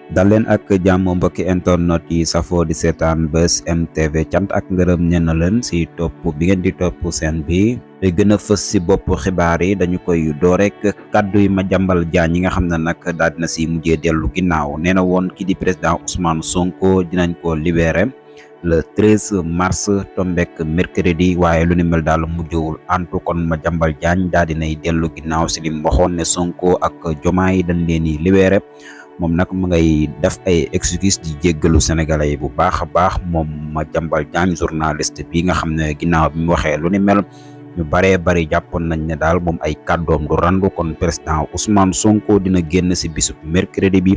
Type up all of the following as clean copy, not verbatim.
dal leen ak jàmm mbokki internet yi safoo di seetaan Buzz M TV cant ak ngërëm ñen na leen si topp bi ngeen di topp seen bi te gën a fës si bopp xibaar yi dañu koy door rek kaddu yi Madiambal Diagne yi nga xam ne nag daal dina si mujjee dellu ginnaaw nee na woon ki di président Ousmane Sonko dinañ ko libéré le 13 mars tombek mercredi waaye lu ni mel daal mujjewul antu kon Madiambal Diagne daal dinay dellu ginnaaw si lim waxoon ne Sonko ak Diomaye dañ leen di libéré moom nag mu ngay def ay excuse di jéggalu sénégalais yi bu baax a baax moom Madiambal Diagne journaliste bi nga xam ne ginnaaw bi mu waxee lu ni mel ñu baree bari jàppoon nañ ne daal moom ay kàddoom du randu kon président Ousmane Sonko dina génn si bisub mercredi bi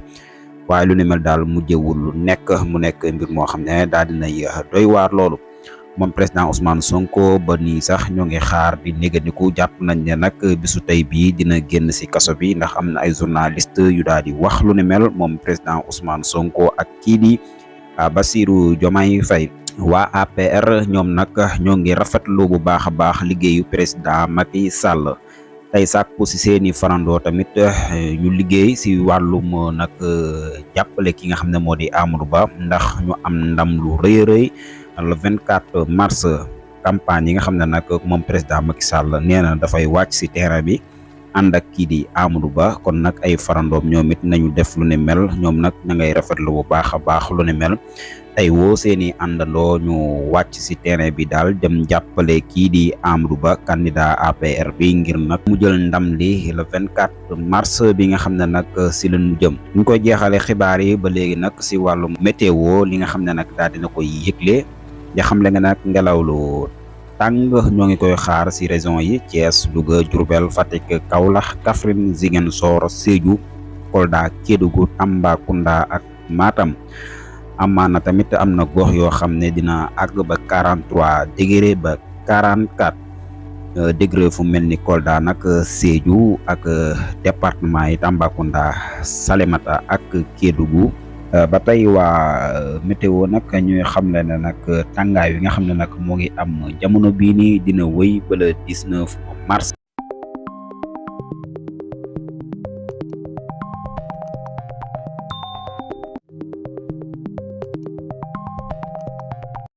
waaye lu ni mel daal mujjewul mu nekk mbir moo xam ne daal dinay doy waar loolu moom président Ousmane Sonko ba nii sax ñoo ngi xaar di négandiku jàpp nañ ne nag bisu tey bii dina génn si kaso bi ndax am na ay journaliste yu daal di wax lu ni mel moom président Ousmane Sonko ak kii di Bassirou Diomaye Faye waa APR ñoom nag ñoo ngi rafetlu bu baax a baax liggéeyu président Macky Sall tey sàkku si seeni farandoo tamit ñu liggéey si wàllum nag jàppale ki nga xam ne moo di Amadou Ba ndax ñu am ndam lu rëy a rëy le 24 mars campagne yi nga xam ne nag moom président Macky Sall nee na dafay wàcc si terrain bi ànd ak kii di Amadou Ba kon nag ay farandoom ñoom it nañu def lu ni mel ñoom nag na ngay rafetlu bu baax a baax lu ni mel tey woo seeni àndandoo ñu wàcc si terrain bi daal dem jàppale kii di Amadou Ba candidat APR bi ngir nag mu jël ndam li le 24 mars bi nga xam ne nag si lañu jëm ñu koy jeexale xibaar yi ba léegi nag si wàllu météo li nga xam ne nag daal dina koy yëgle ja xam le nga nag ngelaw lu tàng ñoo ngi koy xaar si région yi Thiès Louga Diourbel Fatick Kaolack Kaffrine Ziguinchor Sédhiou Kolda Kédougou Tambacounda ak Matam amaana tamit am na gox yoo xam ne dina àgg ba 43 degré ba 44 degré fu mel ni Kolda nag Sédhiou ak département yi Tambacounda Salémata ak Kédougou ba tey waa météo nag ñuy xam le ne nag tàngaay wi nga xam ne nag moo ngi am jamono bii nii dina wëy ba le 19 mars